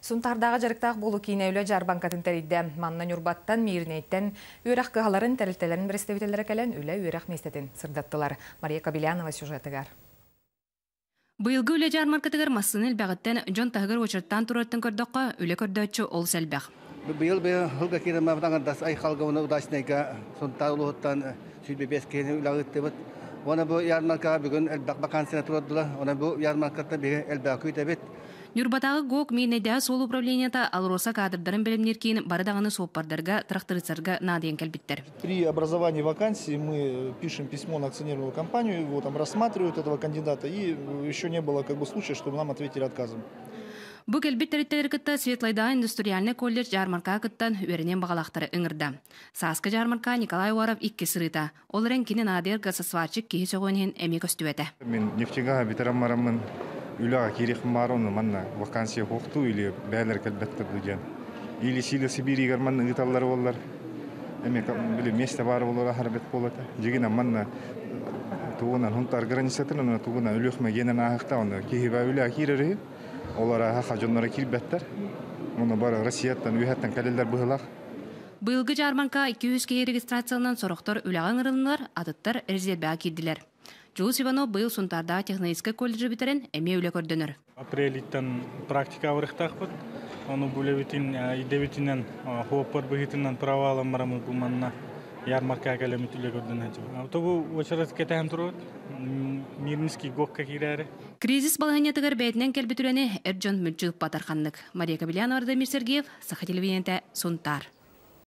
Сунтаардааҕы дьарыктаах буолуу киинэ үлэ дьаарбаҥкатын тэрийдэ. Манна Ньурбаттан, Мииринэйтэн үөрэх кыһаларын, тэрилтэлэрин представителлэрэ кэлэн үлэ-үөрэх миэстэтин сырдаттылар. Мария Кобелянова сюжетыгар. Быйылгы үлэ дьаармаркатыгар массыына элбэҕиттэн, дьон таһыгар уочараттаан турарыттан көрдөххө, үлэ көрдөөччү олус элбэх. Быйыл быйыл сылга киирэн аҥардас Айхалга уонна Удачнайга Сунтаар улууһуттан 105 киһини үлэҕэ ыыттыбыт. Уонна бу ярмаркаҕа бүгүн элбэх вакансияны туруордулар. Онон бу ярмаркаттан биһиги элбэҕи күүтэбит. Ньурбатааҕы ГОК Миирнэйдээҕи суол управлениета АЛРОСА кадрдарын бэлэмниир киин бары даҕаны суоппардарга, тырахтарыыстарга наадыйан кэлбиттэр. При образовании вакансии мы пишем письмо на акционерную компанию, его там рассматривают, этого кандидата, и еще не было как бы случая, чтобы нам ответили отказом. Бу кэлбит тэрилтэлэри кытта Светлайдааҕы индустриальнай колледж дьаармаркаҕа кыттан үөрэниэн баҕалаахтары ыҥырда. Сааскы дьаармарка Николай Уаров икки сырыыта. Ол эрэн кини наадыйар газосварщик киһи сөҕүөн иһин эмиэ көстүбэтэ. Мин нефтегаһа бүтэрэн бараммын үлэҕэ киириэхпин баар онно манна вакансия суохтуу или бээлэр кэлбэттэр дуу диэн. Или силэ Сибииригэр манна ыыталлар буоллар эмиэ били место баар буолар аһар бэт буолата. Дьигинэн манна тугунан Хунтаар границатын тугунан Өлүөхмэ гиэнэн ааһыкта онно киһи үлэҕэ киирэр үһү. Олор ааха дьонноро киирбэттэр. Онно бары Россияттан үөһэттэн кэлэллэр быһылаах. Быйылгы дьаарбаҥка 200 киһи регистрацияланан сорохтор үлэҕэ ыҥырылыннылар, атыттар резервэҕэ киирдилэр. Дьулус Иванов быйыл Сунтаардаах технологическай колледжы бүтэрэн эмиэ үлэ көрдөнөр. Апрелиттэн практика барыахтаахпыт. Ону бу үлэбитин идэбитинэн хуоппар быһыытынан провалым бараммыт бу манна ярмарка кэлэммит үлэ көрдөнөөччү. Тобу уочарат кэтэһэн туруот Мирнинский ГОКка киирээри. Кризис балаһыанньатыгар бэйэтинэн кэлбит үлэни эр дьон мүлдьү ыппатар ханнык. Мария Кобельянова, Радомир Сергеев, Саха телевидениетэ, Сунтаар.